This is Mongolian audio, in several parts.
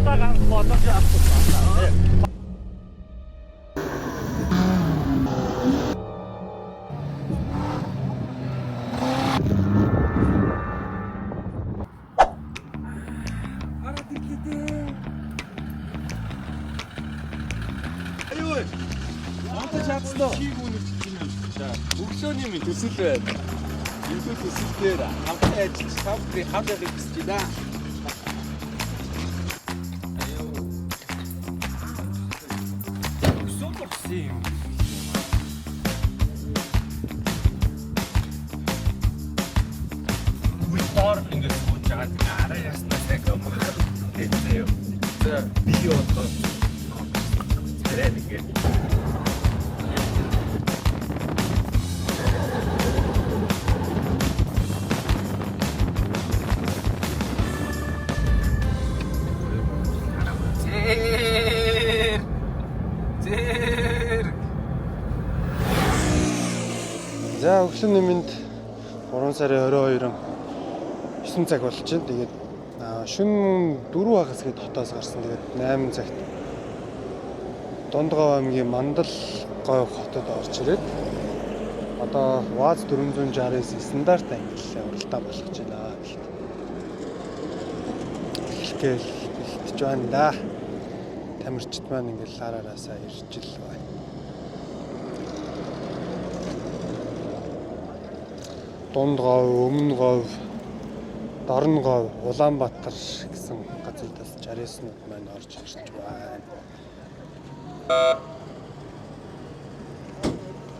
Удаа гарах боломж авсан. Өглөөний минь төсөл байна. Илүү төсөл дээр хамтан ажиллаж та бүхний хамт явахыг хүсэж байна. Доор ингээд сууж байгаа тийм арай яснаас яг махад заяа. За би одоо царай ингээд. Зэр. Зэр. За, өглөөний мэнд. 3 сарын 22-ын 9 цаг болж байна. Тэгээд шөнө 4 хагас гээд хотоос гарсан. Тэгээд 8 цагт Дундгов аймгийн Мандал говь хотод орж ирээд одоо ВАЗ 469 стандарт ангиллаа уралдаан болох гэж байна. Тэгэхэд эхлэхгээл бэлтэж байна да. Тамирчид маань ингээл лаараасаа ирж л байна. Дунд говь, Өмнө говь, Дорн говь, Улаанбаатар гэсэн газруудаас 69-нууд маань орж ирж байна.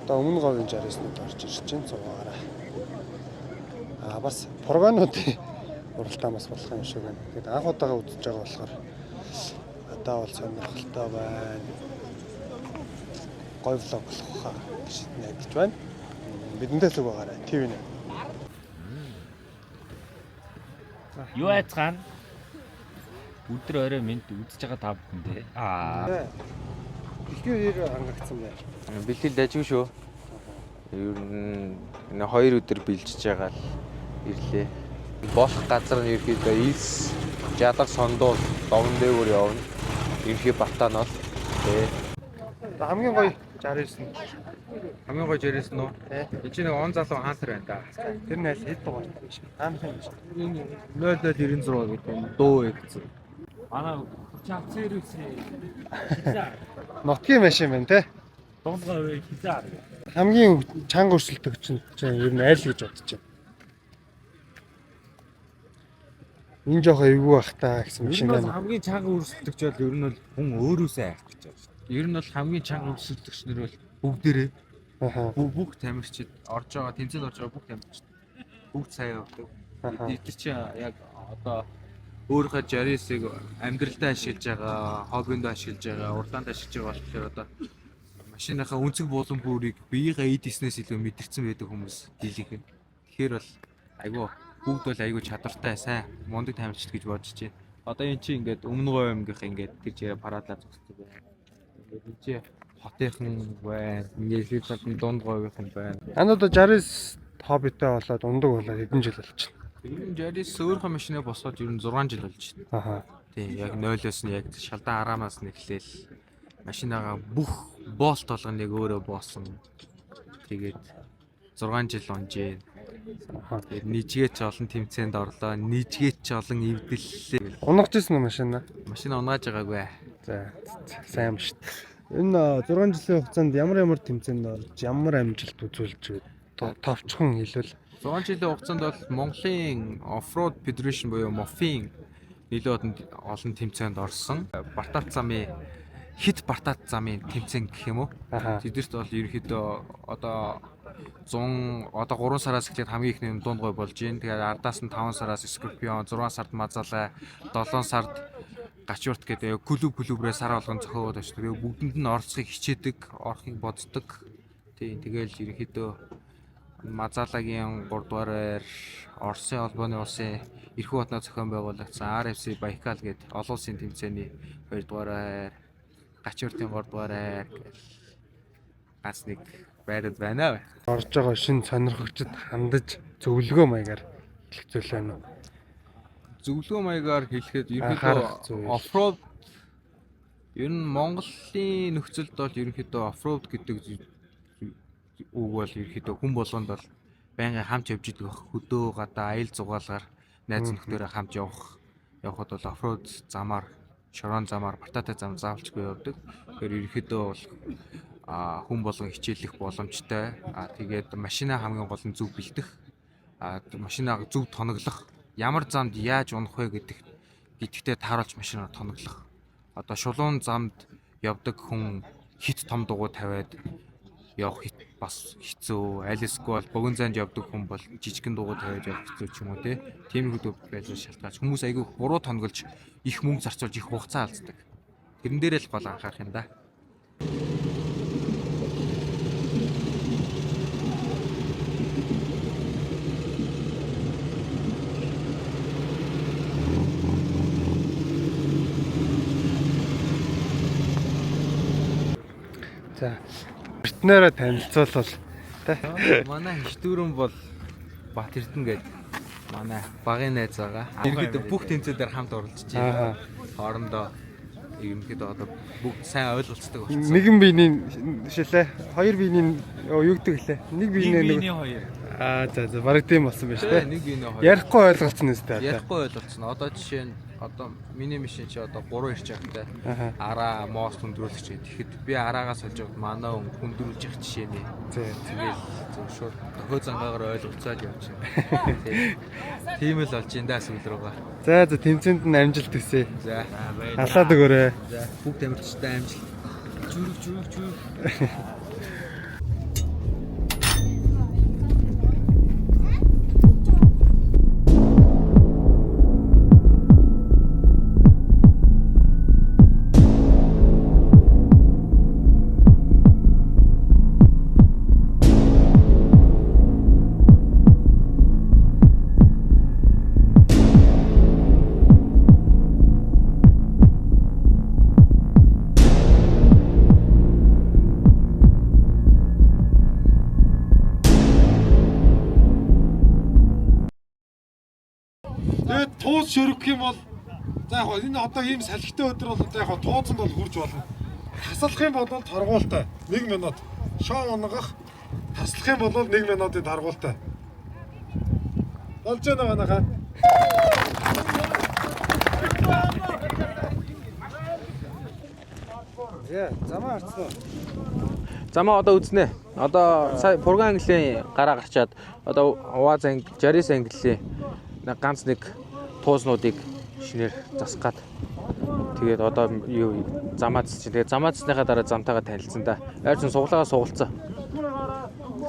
Одоо Өмнө говийн 69-нууд орж ирж байна 100-аараа. Аа, бас прогонуудын уралдаан бас болох юм шиг байна. Тэгээд анх удаага үзэж байгаа болохоор одоо бол сонирхолтой байна. Гоё влог болох хаа гэж найдаж байна. Бидэнтэй л байгаарай. ТV нэ. Юу айцгаана? Өдөр орой минь үзэж байгаа та бүхэндээ. Аа. Бэлтгэл хэр хангагдсан бэ? Бэлтгэл дажгүй шүү. Ер нь энэ 2 өдөр бэлжиж байгаа л ирлээ. Болох газар нь ерөөхдөө илс, жалга сондуул, довн дээгүүр явна. Ерөнхий бартаа нь бол тий. Хамгийн гоё 69 нь. Хамгийн гоё жирээс нь үү? Тий. Энд чинь нэг он залуу хаантар байна да. Тэр нь аль хэд дугаар юм шиг. Таамах юм шиг. 0096 гэдэг юм дуу гэсэн. Манай чавцэр үсээ. Нутгийн машин байна те. Дундгаа хизээ арга. Хамгийн чанга өрсөлдөгч нь чинь ер нь аль гэж бодож байна? Энэ жоохон эвгүй бах та гэсэн машин Ер нь бол байна. хамгийн чанга өрсөлдөгч бол ер нь бол хүн өөрөөсөө айх гэж байна. Ер нь бол хамгийн чанга өрсөлдөгч нар бол бүгдээрээ бүх тамирчид орж байгаа, тэмцээнд орж байгаа бүх тамирчид бүгд сайн явдаг. Эдгээр чи яг одоо өөрийнхөө 69-ыг амьдралдаа ашиглаж байгаа, хоббиндоо ашиглаж байгаа, урдаанд ашиглаж байгаа болохоор одоо машиныхаа өнцөг булан бүрийг биеийнхээ эд эснээс илүү мэдэрсэн байдаг хүмүүс дийлэнх нь. Тэгэхээр бол айгүй бүгд бол айгүй чадвартай сайн мундаг тамирчид гэж бодож байна. Одоо эн чи ингээд өмнө говь аймгийнх ингээд тэр чигээр парадлаа зогсдог байна. Ингээд энэ чи хотынхан байна. Ингээд хэд болон дунд говийнхан байна. Анд одоо 69 хоббитой болоод ундаг болоод хэдэн жил болчихно? Ер нь 69 өөрийнхөө машинаа босгоод ер нь 6 жил болж байна. Тийм, яг 0-оос нь яг шалдан араамаас нь эхлээл машинагаа бүх болт болгоныг өөрөө боосон. Тэгээд 6 жил унжээ. Тэгээд нийжгээч олон тэмцээнд орлоо, нийжгээч олон эвдэллээ. Унагч ирсэн үү машина? Машина унааж байгаагүй. За, сайн юм шүү дээ. Энэ 6 жилийн хугацаанд ямар ямар тэмцээнд орж, ямар амжилт үзүүлж вэ? Товчхон хэлбэл. 6 жилийн хугацаанд бол Монголын Off-road Federation буюу MOF-ийн нэлээд олон тэмцээнд орсон. Бартат замын хит бартат замын тэмцээн гэх юм уу? Тэдэрт бол ерөнхийдөө одоо 100 одоо 3 сараас эхлээд хамгийн ихний дунд гой болж байна. Тэгээд ардаас нь 5 сараас Скорпион, 6 сард Мазалай, 7 сард Гачуурт гэдэг клуб клубрээ сар болгон зохиогоод очдог. Тэгээд бүгдэнд нь оролцохыг хичээдэг, орохыг боддог. Тийм, тэгэл ерөнхийдөө Мазалагийн 3 дугаар байр, Оросын холбооны улсын Эрхүү хотноо зохион байгуулагдсан RFC Байкал гэдэг олон улсын тэмцээний 2 дугаар байр, Гачууртын 3 дугаар байр гэл ганц нэг байрууд байна. Орж байгаа шин сонирхогчд хандаж зөвлөгөө маягаар хэлэх зүйл байна уу? Зөвлөгөө маягаар хэлэхэд Анхаарах ерөнхийдөө зүйл. Off-road ер нь Монголын нөхцөлд бол ерөнхийдөө off-road гэдэг үг бол ерөнхийдөө хүн болгонд бол байнгын хамт явж идэг байх. Хөдөө гадаа аял зугаалгаар найз нөхдөөрөө хамт явхад бол off-road замаар, шорон замаар, бататай зам заавалчгүй явдаг. Тэгэхээр ерөнхийдөө бол хүн болгон хичээлэх боломжтой. Тэгээд машина хамгийн гол нь зөв бэлдэх. Машинаа зөв тоноглох. Ямар замд яаж унах вэ гэдэгтээ тааруулж машинаа тоноглох. Одоо шулуун замд явдаг хүн хит том дугуй тавиад явах бас хэцүү. Алисгүй бол богино зайд явдаг хүн бол жижигэн дугуй тавиад явах хэцүү ч юм уу те. Тиймэрхүү байдлаар шалтгаалж хүмүүс айгүй буруу тоноглож их мөнгө зарцуулж их хугацаа алддаг. Тэрэн дээр л гол анхаарах юм да. За. Партнероо танилцуулбал тэ. Манай хичдүүрэн бол Бат Эрдэнэ гээд манай багын найз байгаа. Ерөнхийдөө бүх тэмцээн дээр хамт оролцож байна. Хоорондоо ерөнхийдөө одоо бүгд сайн ойлголцдог болсон. Нэгэн биений шилээ. Хоёр биений юу гэдэг лээ. Нэг биений нэг. хоёр. За, бараг тийм болсон байна шүү Тэ, дээ. нэг биений хоёр. Ярихгүй ойлголцсон юм шүү дээ. Ярихгүй ойлголцсон. Одоо жишээ нь одоо миний машин чи одоо 3 ирчээхтэй. Аха. Араа мост хүндрүүлэх чи. Тэгэхэд би араагаа сольж яваад манай хүн хүндрүүлж явах жишээ нэ. Зэ. Тэгэл зөв шууд дохио зангаагаар ойлголцоод явж байна. Тийм л болж ин да сүүл рүүгээ. За, тэмцээнд нь амжилт хүсье. За. Алаад өгөөрэй. За, бүгд амжилттай амжилт. Зүрх зүрх зүрх. Тэгээд тууз шөрөх юм бол за яг энэ одоо ийм салхитай өдөр бол за яг тууцанд бол хурж болно. Тасалах юм бол торгуултай 1 минут. Шоу унгах таслах юм бол 1 минутын торгуултай. Болж байна манайхаа. За, замаа харцсан уу? Замаа одоо үзнэ. Одоо сая Пурган английн гараа гарчаад одоо УАЗ анги, 69 английн нэг ганц нэг туузнуудыг шинээр засах гад. Тэгээд одоо юу замаа зас чинь. Тэгээд замаа засныхаа дараа замтайгаа танилцсан да. Ойрхон суглаагаа сугалцсан.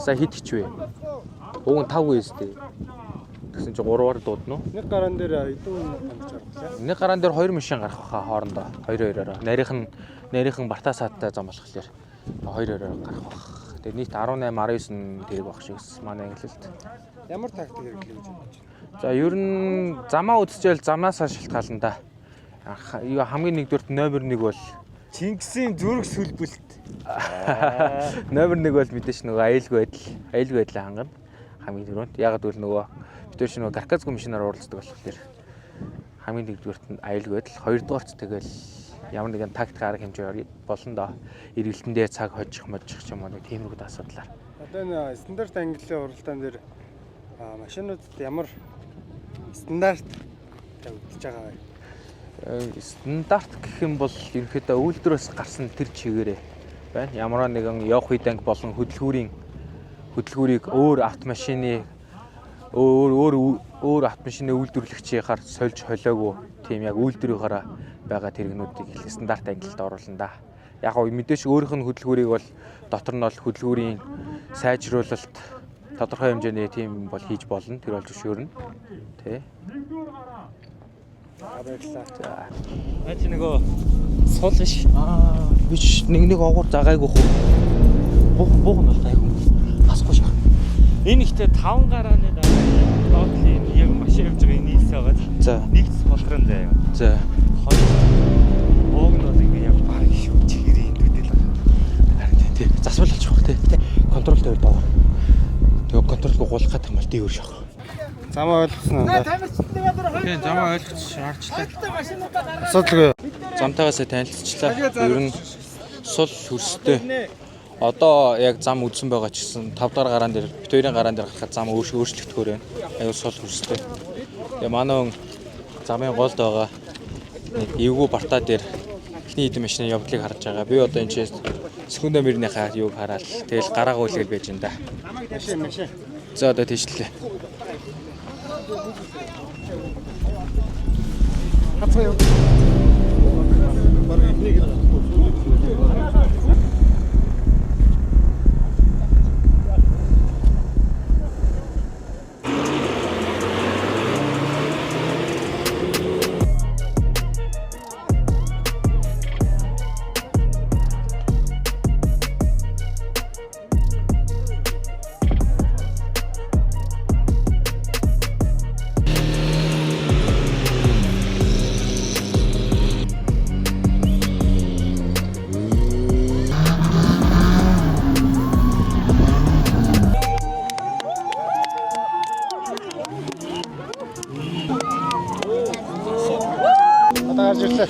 Сая хит хичвэ. Уг нь 5 үстэй. Тэгсэн чинь 3-аар дуудана уу? Нэг гаран дээр хэдэн хүн таньж авах лээ. Нэг гараан дээр хоёр машин гарах баха хоорондоо. Хоёр хоёроор. Нарийнхан Бартаа саадтай зам болохоор хоёр хоёроор гарах бах. Тэгээ нийт 18 19 тэрэг байх шиг өссөн манай ангилалд. Ямар тактик хэрэглэе гэж бодож байна? За ер нь замаа үзчихэл замнаасаа шалтгаална да. Юу хамгийн нэгдүгüрт номер 1 бол Чингисийн зүрх сүлбэлт. номер 1 бол мэдээж нөгөө аюулгүй байдал, аюулгүй байдлаа хангана. Хамгийн түрүүнд. Яг гэвэл нөгөө бид нар чи нөгөө Карказгүй машинаар уулздаг болохоор хамгийн нэгдүгüрт нь аюулгүй байдал, хоёрдугаарт тэгэл ямар нэгэн тактик арга хэмжээ болно доо. Эргэлтэндээ цаг хожих, можих ч юм уу нэг тиймэрхүү асуудлаар. Одоо энэ стандарт ангиллын уралдаан дээр машинуудад ямар стандарт тавигдж байгаа вэ? Стандарт гэх юм бол ерөнхийдөө үйлдвэрээс гарсан тэр чигээрээ байна. Ямар нэгэн явах үед анги болон хөдөлгүүрийг өөр автомашины өөр өөр өөр автомашины үйлдвэрлэгчийнхаар сольж холиогүй тийм яг үйлдвэрийнхаараа байгаа тэрэгнүүдийг их стандарт ангилалд оруулна да. Яг гоо мэдээж өөрийнх нь хөдөлгүүрийг бол дотор нь бол хөдөлгүүрийн сайжруулалт тодорхой хэмжээний тийм бол хийж болно. Тэр бол зөвшөөрнө. Тэ. Баярлалаа. За. Наа чи нөгөө сул биш. Биш нэг огуур загайгүй хөө. Бух бух нь бол гайгүй. Хасахгүй шах. Энэ ихтэй 5 гарааны дараа доотлын яг машин явж байгаа энэ нийлсээ байгаа. За. Нэг сулран заяа. За. Хоёр ууг нь бол ингээ яг баг шүү чигэрийн эндүүдэл байна. Харин тий. Засвал болчих واخ тий. Контрол тавь доор. Тэгээ контролгүй гулах гэдэг юм бол дээвэр шах. Замаа ойлгосон уу? Тийм замаа ойлгож харчлаа. Асуудалгүй. Замтайгаасаа танилцчихлаа. Ер нь сул хөрстэй. Одоо яг зам үдсэн байгаа ч гэсэн 5 дахь гараан дээр бит хоёрын гараан дээр гарахад зам өөрчлөгдөхөөр байна. Аюу сул хөрстэй. Тэгээ манай хүн замын голд байгаа нэг эвгүй бартаа дээр эхний хэдэн машины явдлыг харж байгаа. Би одоо энэ ч секундо мөрнийхээ юуг хараад тэгэл гараагүй л гэж байж энэ да. За одоо тийшлээ. Одоо гарч ирлээ.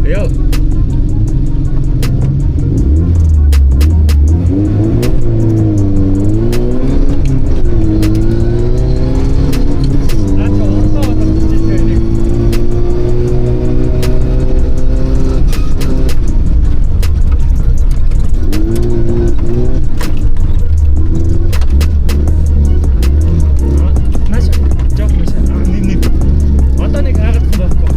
Яа. Наач орлоо болоод чижээ нэг. Нааш жоо маш аа нэм нэм. Одоо нэг хагаад байхгүй.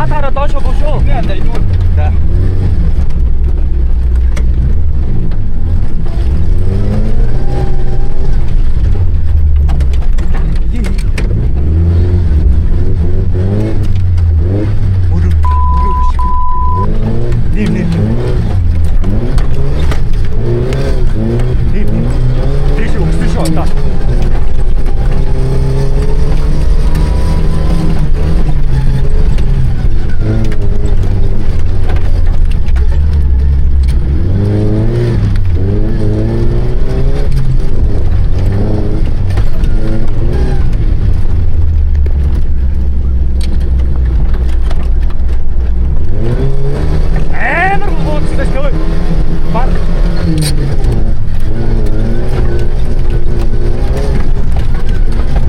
Та тараа доошо бошоо. За. Дээш өгсөн шүү одоо. Амар бууцсан шүү. Баг.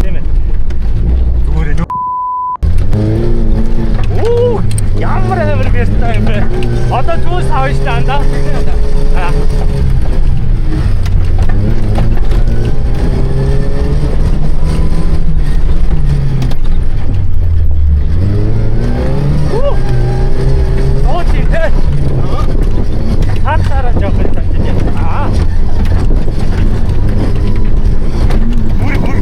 Тийм ээ. Зүгээр нөө. Оо, ямар амар бэртэй юм бэ? Одоо зүүс авна шүү дээ андаа. Аа. Оо. Оо тийм ээ. Хар хараа жоохон татчих. Аа. Бүр бүр.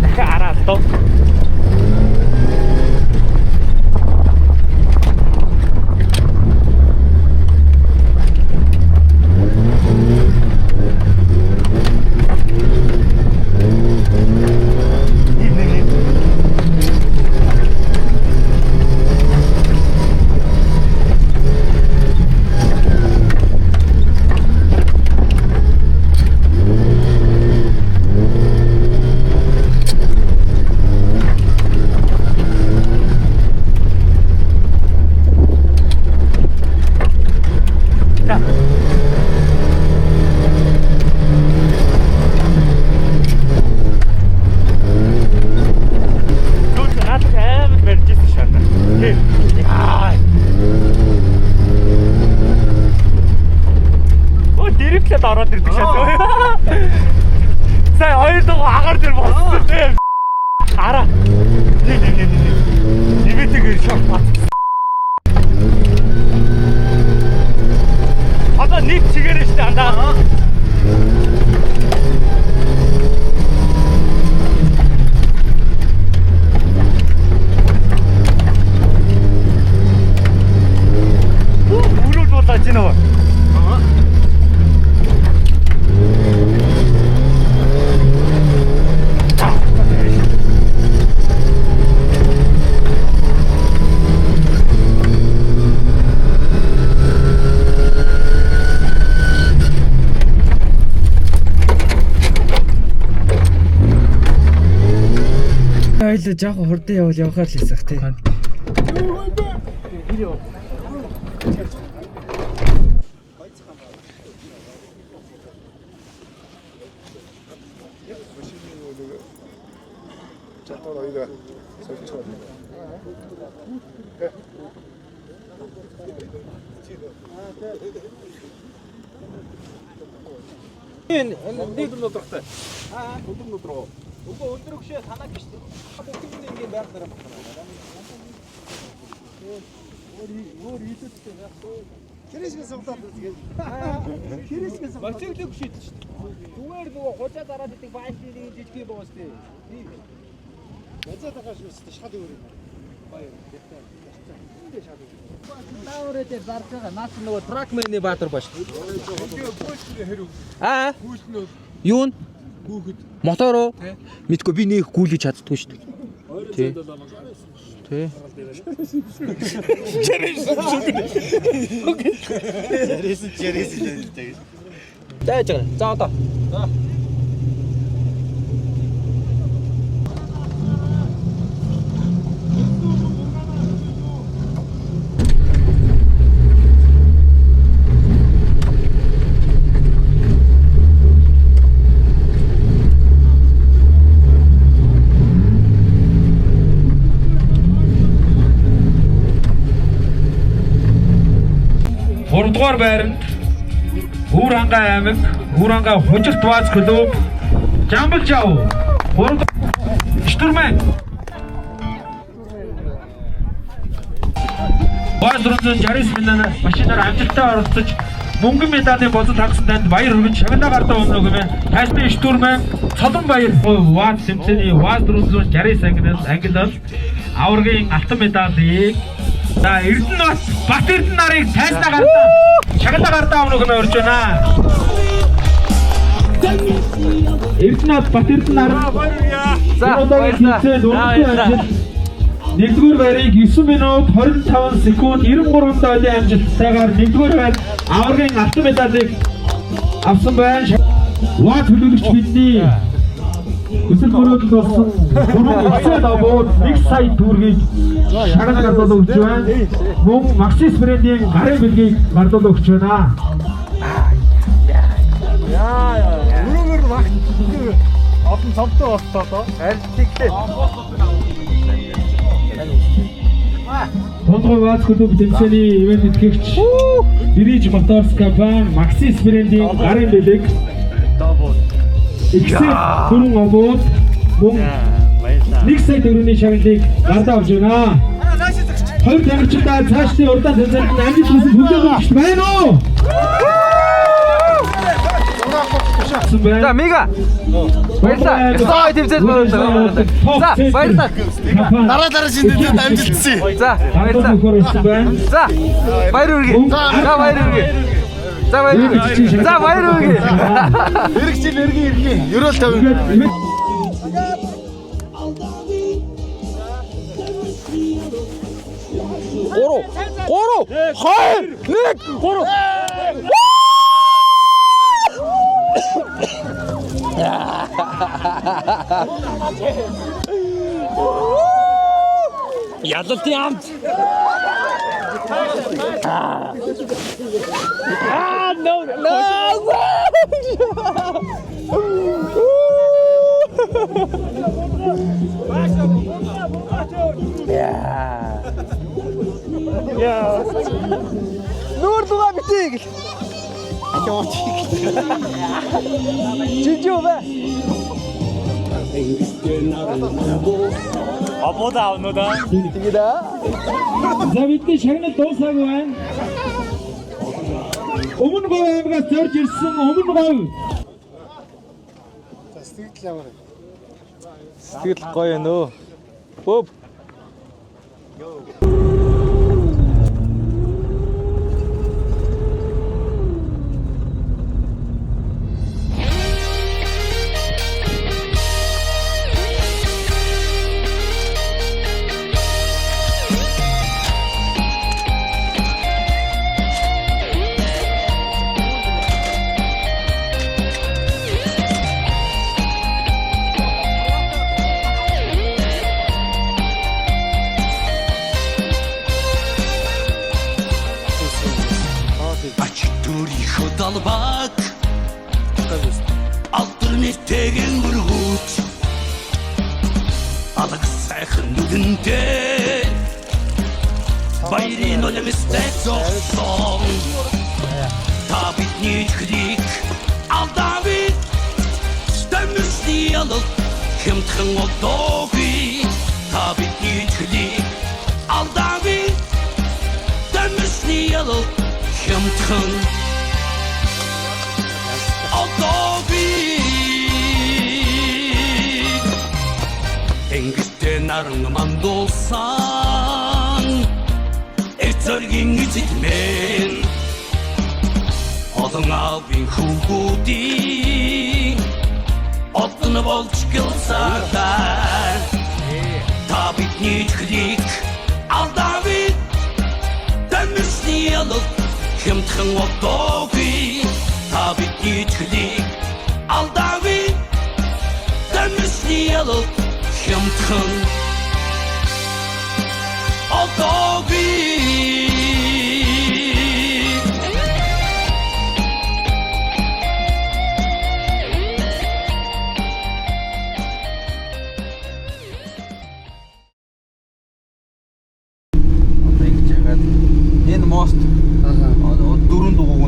Дахиад араа л доо. За. Зүг наадах амар барьж ирсэн шээ. Тий. Аа. Оо дэрвлээд ороод ирдэг шээ. Сая хоёр дугуй агаар дээр болсон тийм. Араа. Тий, тий, тий, тий. Нэмэтэг шок бат. Одоо нэг чигээр нь шүү дээ андаа. Өрөөл болоод байна уу? Ойлоо жоохон хурдан явал явахаар л хэсэх тий. Чадвар хоёроо сольж байгаа. Энэ нэг өдөр нудрахтай. Аа өдөр нудраа. Үгүй өдөр өгшөө санаа гэж шүү. Бүгд нь ингэ байр дараа байна. Өөр өөр илүүтэй байх. Хэрээсгээ сувдаад үзгээ. Хэрээсгээ сувдаад. Мотоциклийг шийдэж шүү дээ. Зүгээр нөгөө хужаа дараад идэг байшин нэг жижиг юм байгаа шүү дээ. Базаа тагааш үстэй шал өөр юм. Баяр. Эндээ шал өөр. Таурэ дээр зарж байгаа. Наад чинь нөгөө тракмены баатар ба шүү. Аа. Юу н? Мотор уу? Мэдгүй би нөх гүйлгэж чаддгүй шүү дээ. Тий. Тий. 69 69 л Дайж байгаа. За одоо. 3 дугаар байранд Өвөр хангай аймаг, Өвөр хангай Хужирт ВАЗ клуб Жамбал Жав 3 Штурман ВАЗ 469 минутаар машинаар амжилттай оролцож мөнгөн медалийн босод хагасан танд баяр хүргэж шагналаа гардаа өмнө гэмээ. Тайзны Штурман Цолон баяр ВАЗ тэмцээний ВАЗ 469 ангилал аваргын алтан медалийг за Эрдэнэбат Бат Эрдэнэ нарыг тайзнаа гардаа шагналаа гардаа өмнө гэмээ урьж байна. Эрдэнэбат Бат Эрдэнэ нар За, баярлалаа. Нэгдүгээр байрыг 9 минут 25 секунд 93 долларын амжилттайгаар нэгдүгээр байр аваргын алтан медалийг авсан байна. ВАЗ төлөөлөгч бидний хүсэл мөрөөдөл болсон 3 эцээ давууд 1 сая төгрөгийг шагнал гардуулан өгч байна. Мөн Maxis брендийн гарын бэлгийг гардуулан өгч байна. Өрөөгөр багт олон цомтой болтоо доо. Харин тэглээ. Тундгой ВАЗ клуб тэмцээний ивээн тэтгэгч Bridge Motors компани Maxis брендийн гарын бэлэг Excel дөрвөн обууд мөн 1 сая төгрөгийн шагналыг гардаа авч байна. Хоёр тамирчдаа цаашдын урдаан тэмцээнд амжилт хүсэж хүлээн өгч байна уу? За, Мига. Баярлалаа. Ясаа тэмцээнд баярлалаа. За, баярлалаа. Дараа Дараа шинэдэд амжилтсан. За, баярлалаа. За, баяр хүргэе. За, баяр хүргэе. За, баяр хүргэе. За, баяр хүргэе. Эрэг жил эргийн эргийн. Ерөөл 50. Гурав. Гурав. Хоёр. Нэг. Гурав. Ялалтын амт. Аа, no, no. Нүүр луга битээ гэл. Жижиг бэ. Обода авна да. Тэгээд За бидний шагнал дуусаагүй байна. Өмнө говь аймагаас зорж ирсэн Өмнө говь За, сэтгэл ямар вэ? Сэтгэл гоё нөө. Бөв. Ач төрийнхөө далбаг алдар нэртэйгэн өргөж алаг сайхан нүдэндээ баярын нулимстай зогсон та бидний итгэлийг алдаагүй тэмцний ялал хямдхан одоогүй та бидний итгэлийг алдаагүй тэмцний ялал хямдхан одоогүй Тэнгэртээ наран мандуулсан эцэргийн эзэд олон аавын хүүгүүдийн одон болж гэлсардар та бидний итгэлийг алдаагүй тэмцний ялал хямдхан одоогүй та бидний итгэлийг алдаагүй тэмцний ялал хямдхан одоогүй. Одоо ингэж яагаад энэ мост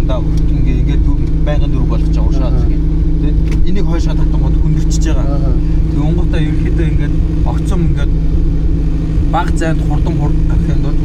дандаа ингээ ингээ байнгын дөрөв болгож байгаа уршаа гэх. Тэ энийг хойшоо татангууд хүндэрчиж байгаа. Тэгэнгүүтээ ерөнхийдөө ингээд огцом ингээд баг зайд хурдан хурд гарах юм бол